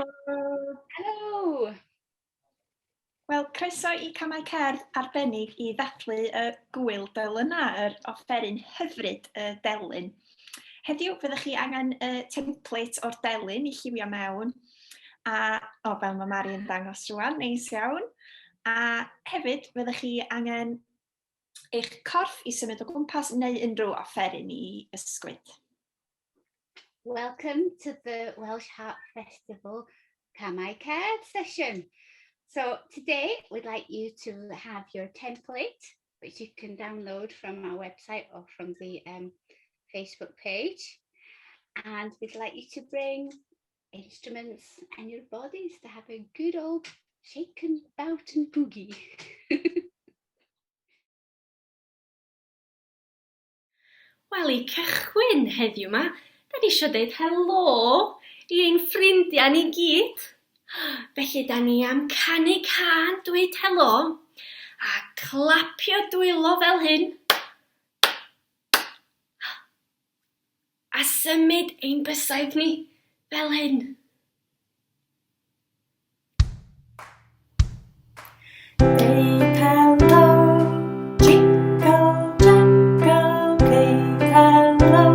Helo! Helo! Wel, croeso i Camau Cerdd arbennig i ddathlu y gwyl delynau, yr offeryn hyfryd y delyn. Heddiw, fyddwch chi angen y template o'r delyn i lliwio mewn, a, o, fel mae Mari yn dangos rwan, neis iawn. A hefyd, fyddwch chi angen eich corff i symud o gwmpas neu unrhyw offeryn i ysgwyd. Welcome to the Welsh Harp Festival Camau Cerdd session. So today we'd like you to have your template, which you can download from our website or from the um, Facebook page. And we'd like you to bring instruments and your bodies to have a good old shake and bout and boogie. Wel, i cychwyn heddiw 'ma, da ni isio deud helo i ein ffrindiau ni gyd. Felly, da ni am canu cân dweud helo a clapio dwylo fel hyn. A symud ein bysedd ni fel hyn. Deud helo, jingle jangle, deud helo,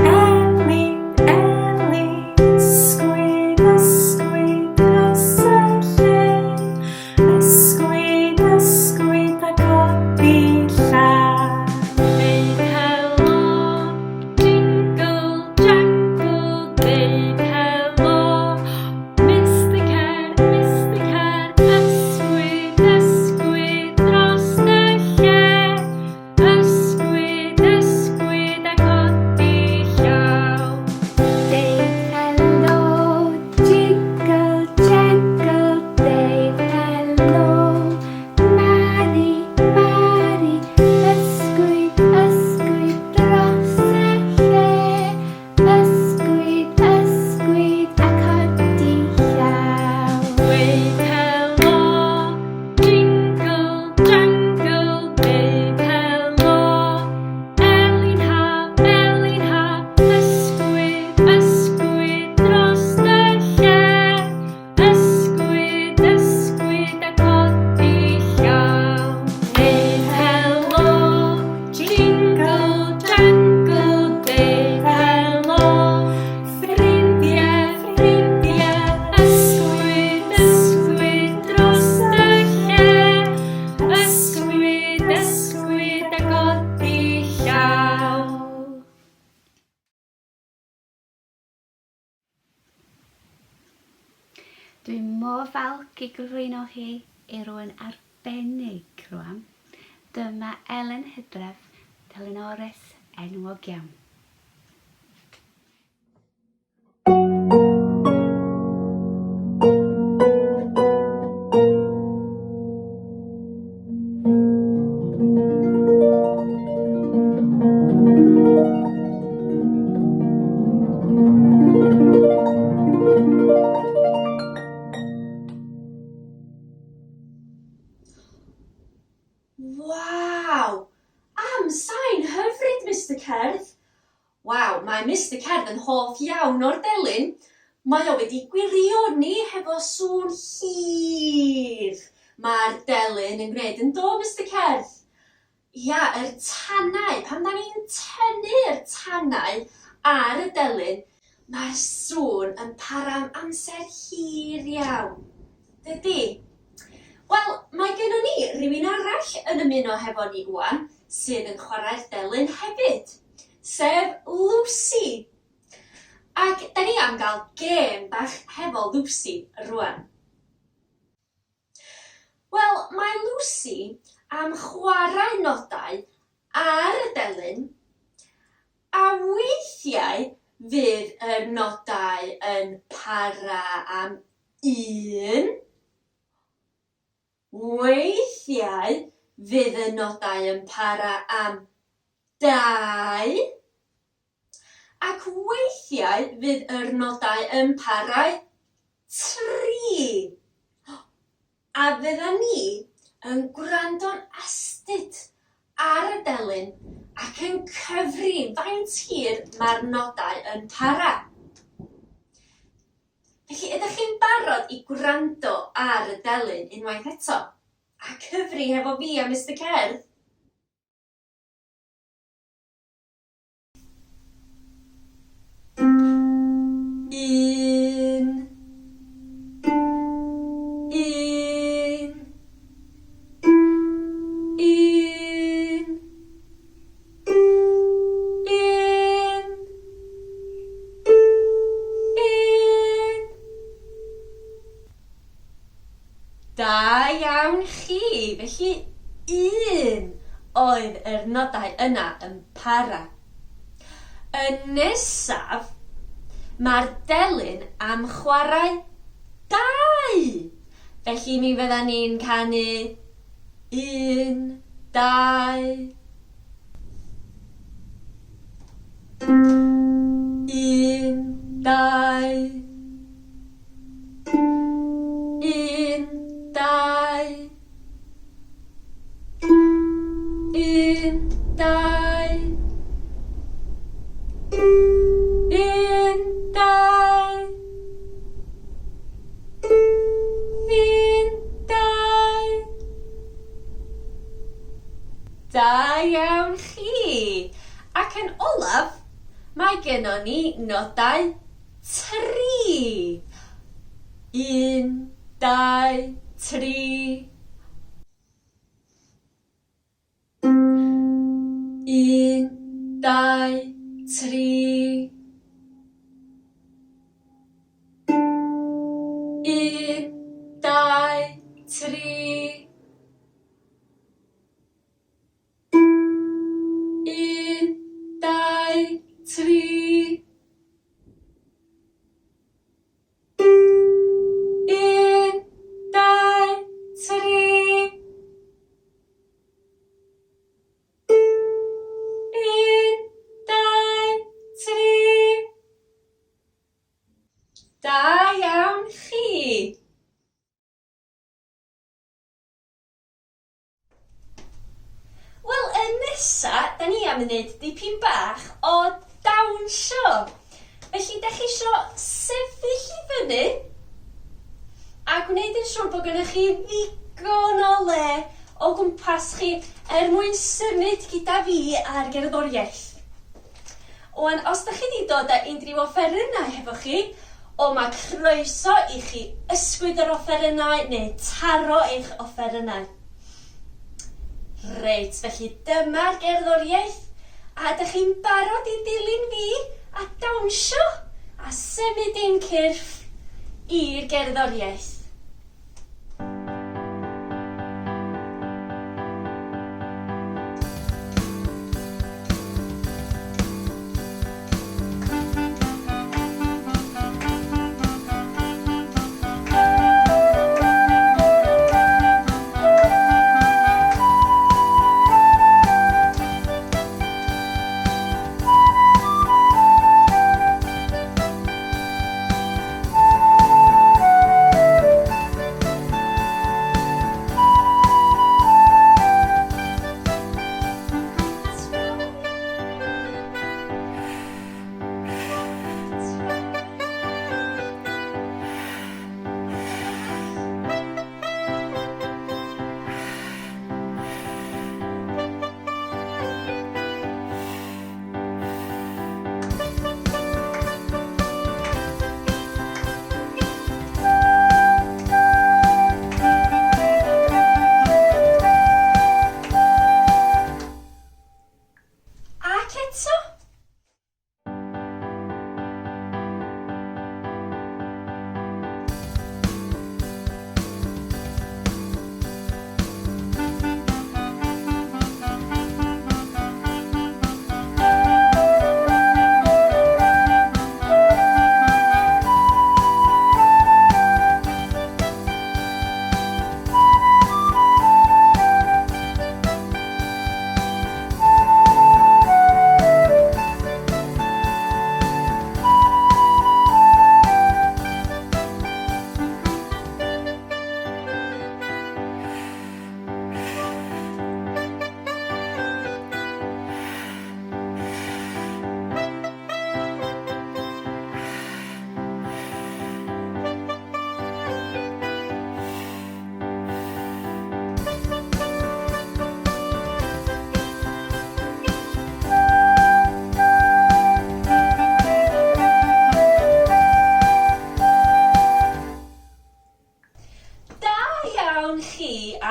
Elin, Elin, ysgwyd, ysgwyd dros y lle, ysgwyd, ysgwyd a codi llaw. Deud helo, jingle jangle, deud helo, Mister Cer, Mister Cer, ysgwyd, ysgwyd dros y lle, ysgwyd, ysgwyd a codi llaw. Deud helo, jingle jangle, deud helo, Mari, Mari, ysgwyd, ysgwyd dros y lle, Ysgwyd, ysgwyd a codi llaw. Dweud helo, jingle jangle, dweud helo, Elin Haf, Elin Haf, ysgwyd, ysgwyd dros y lle, Ysgwyd, ysgwyd a codi llaw. Deud helo, jingle jangle, deud helo, ffrindiau, ffrindiau, ysgwyd, ysgwyd dros y lle, ysgwyd, ysgwyd a codi llaw. Dwi mor falch i gyflwyno chi i rywun arbennig rwan. Dyma Elen Hydref, telynores enwog iawn. Waw! Am sain hyfryd, Mister Cerdd! Waw, mae Mister Cerdd yn hoff iawn o'r delyn. Mae o wedi gwirioni hefo sŵn hir. Mae'r delyn yn gwneud yn do, Mister Cerdd? Ia, yr tannau, pan 'da ni'n tynnu'r tannau ar y delyn, mae'r sŵn yn para am amser hir iawn. Dydi? Wel, mae gynnon ni rywun arall yn ymuno hefo ni ŵan sydd yn chwarae'r delyn hefyd, sef Lucy. Ac 'da ni am gael gêm bach hefo Lucy rŵan. Wel, mae Lucy am chwarae nodau ar y delyn, a weithiau fydd yr nodau yn para am un, weithiau fydd y nodau yn para am dau, Ac weithiau fydd yr nodau yn parau tri. A fyddan ni yn gwrando'n astud ar y delyn ac yn cyfri faint hir mae'r nodau yn para. Felly, ydych barod i gwrando ar y delyn unwaith eto? A cyfri hefo fi a Mister Cerdd? Un. Un. Un. Un. Un. Da iawn chi! Felly un oedd yr nodau yna yn para. Y nesaf, mae'r delyn am chwarae dau! Felly mi fyddan ni'n canu un, dau, un, dau, Un, dau. Un, dau. Un, dau. Un, dau. Da iawn chi! Ac yn olaf, mae gennon ni nodau Tri! Un, dau, tri. Un, dau, tri. Un, dau, tri. Un, dau, tri. Un, dau, tri. Un, dau, tri. Da iawn chi! Wel, y nesa, da ni am wneud dipyn bach o dawnsio. Felly, da chi isio sefyll i fyny a gwneud yn siŵr bod gennych chi ddigon o le o gwmpas chi er mwyn symud gyda fi a'r gerddoriaeth. Wan, os da chi 'di dod â unrhyw offerynnau hefo chi, o mae croeso i chi ysgwyd yr offerynnau neu taro eich offerynnau. Reit, felly dyma'r gerddoriaeth, a ydych chi'n barod i ddilyn fi a dawnsio a symud ein cyrff i'r gerddoriaeth?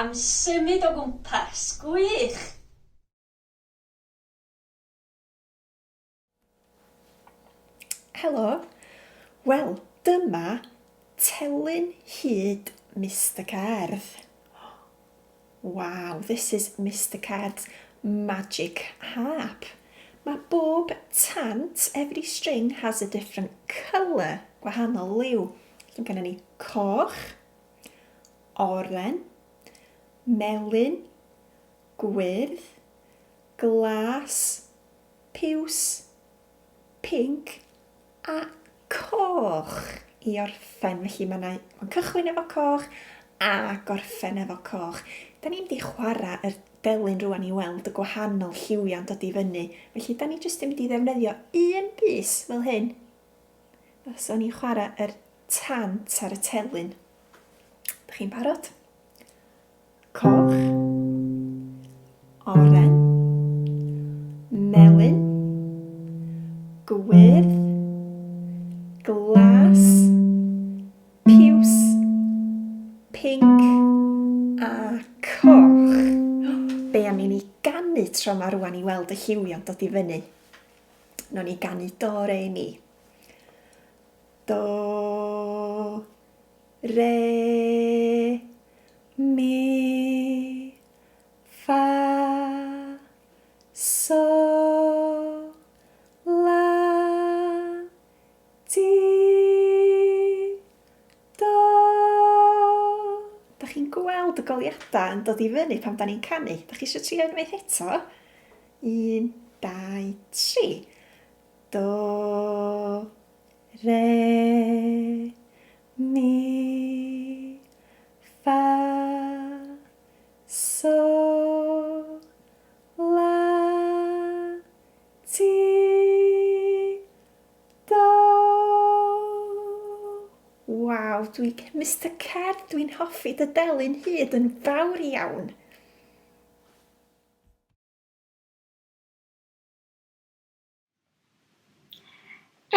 am symud o gwmpas. Gwych! Helo! Wel, dyma telyn hud Mister Cerdd. Wow, this is Mister Cerdd's magic harp. Mae bob tant, every string has a different colour, gwahanol liw. Felly mae gennym ni coch, oren, melyn, gwyrdd, glas, piws, pinc a coch i orffen. Felly mae'n ma cychwyn efo coch a gorffen efo coch. Da ni'n mynd i chwarae yr delyn rwan i weld y gwahanol lliwiau'n dod i fyny. Felly da ni jyst yn mynd i ddefnyddio un bys fel hyn. Os o'n i'n chwarae yr tant ar y telyn. Dych chi'n barod? Coch, oren, melyn, gwyrdd, glas, piws, pinc a coch. Be am i ni ganu tro 'ma rwan i weld y lliwiau'n dod i fyny? Nawn ni ganu do, re, mi. Do, Re, mi, ffa, so, la, ti, do. Da chi'n gweld y goleuadau yn dod i fyny pan da ni'n canu? Da chi eisiau trio unwaith eto? 1, 2, 3. Do, Re, mi, ffa, so, la, ti, do. Waw, dwi, Mister Cerdd, dwi'n hoffi dy delyn hud yn fawr iawn.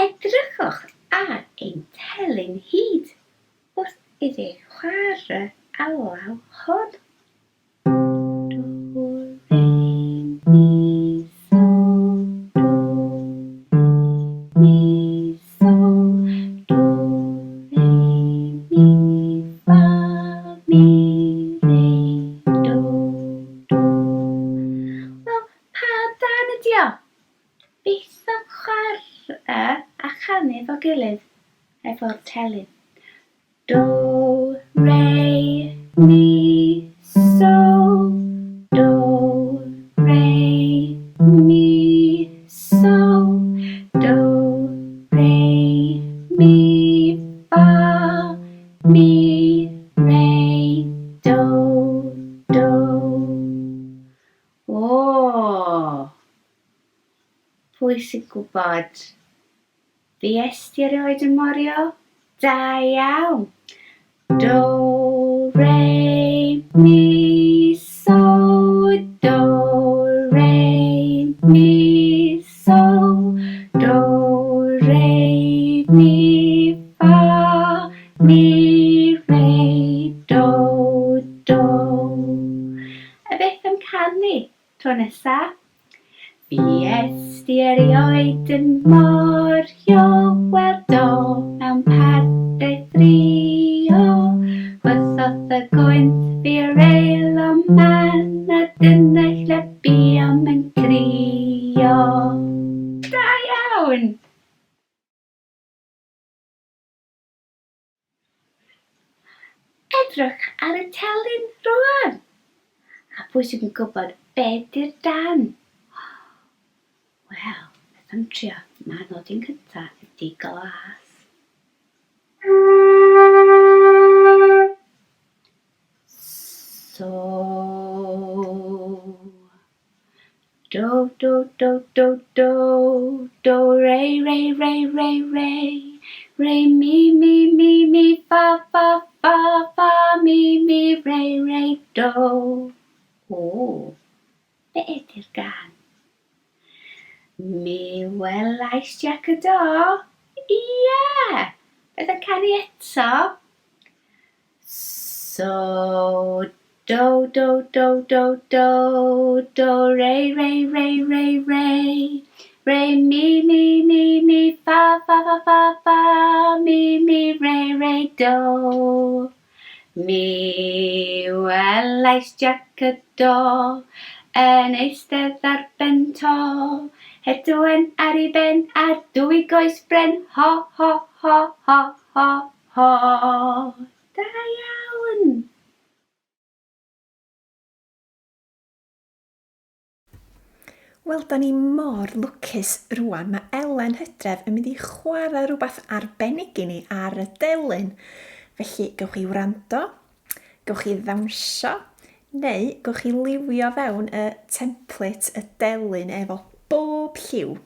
Edrychwch ar ein telyn hud wrth iddi chwarae alaw hon. Do, re, mi, sol, do, re, mi, sol, do, re, mi, ffa, mi, re, do, do. Wel, pa darn ydi o? Beth am chwarae a chanu efo gilydd efo'r telyn? Do, re, mi, sol, do, re, mi, sol, do, re, mi, ffa, mi, re, do, do. O! Pwy sy'n gwybod? Fuest ti erioed yn morio? Da iawn! Do, re, mi, sol, do, re, mi, sol, do, re, mi, ffa, mi, re, do, do. A beth am canu tro nesa? Fuest i erioed yn morio, wel do, mewn pardaith Rio. Chwythodd y gwynt fi reil o man, a dyna lle buom yn crio. Da iawn! Edrych ar y telyn rwan! A pwy sy'n gwybod be di'r dan? Wel, beth am trio? Mae nodyn cynta ydi glas. So... Do, do, do, do, do, do, re, re, re, re, re, re, mi, mi, mi, mi, ffa, ffa, ffa, ffa, mi, mi, re, re, do. O, be ydy'r gân? Mi welais Jac y Do. Ie! Beth yn canu eto? So, Do, do, do, do, do, do, re, re, re, re, re. Re, mi, mi, mi, mi, fa, fa, fa, fa, fa, mi, mi, re, re, do. Mi welais Jac y Do yn eistedd ar ben to, het wen ar ei ben a dwy goes bren, ho, ho, ho, ho, ho, ho. Da iawn! Wel, da ni mor lwcus rwan. Mae Elen Hydref yn mynd i chwarae rhywbeth arbennig i ni ar y delyn. Felly, gewch chi wrando, gewch chi ddawnsio, neu gewch chi liwio fewn y template y delyn efo bob lliw.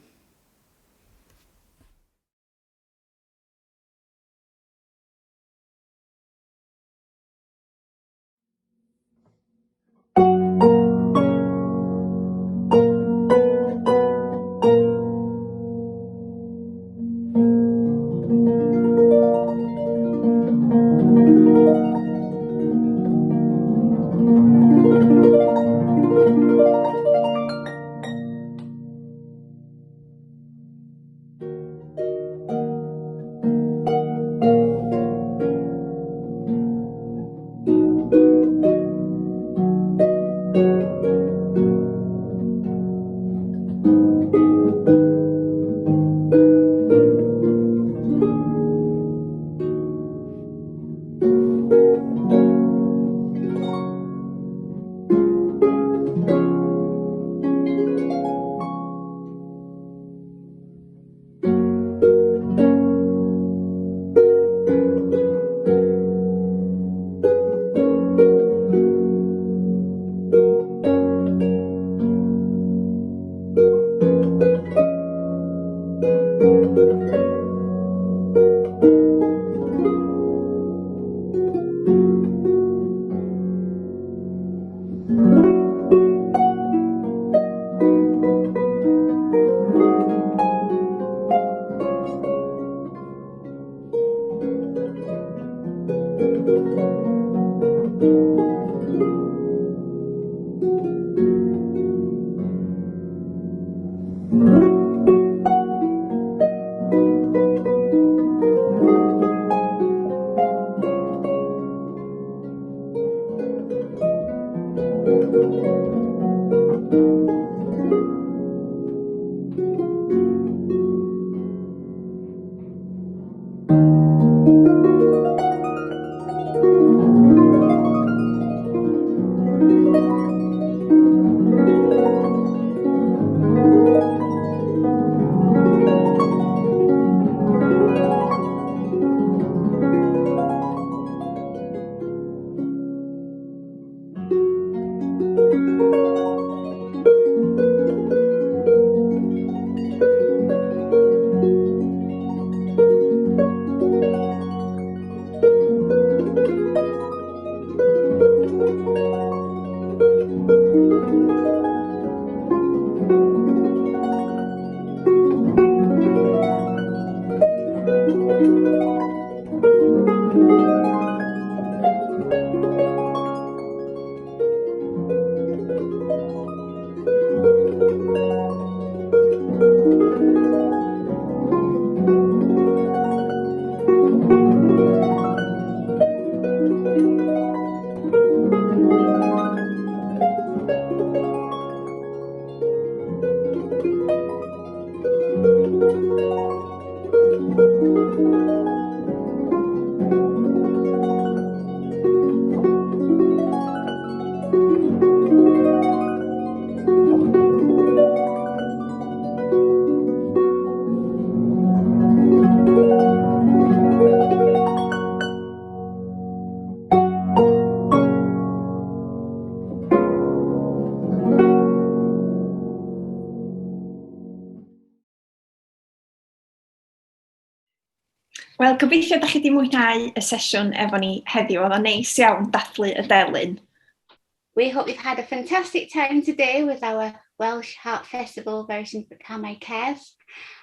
Wel, gobeithio da chi wedi mwynhau y sesiwn efo ni heddiw. Oedd o'n neis iawn dathlu y delyn. We hope you've had a fantastic time today with our Welsh Harp Festival version for Camau Cerdd.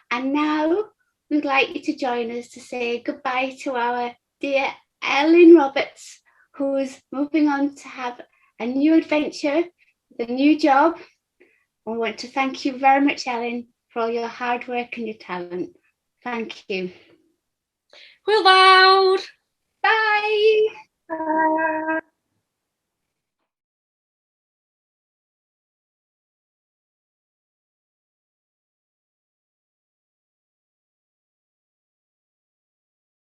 And now we'd like you to join us to say goodbye to our dear Elin Roberts, who is moving on to have a new adventure, with a new job. We want to thank you very much, Ellen, for all your hard work and your talent. Thank you. Hwyl fawr! Bye! Bye!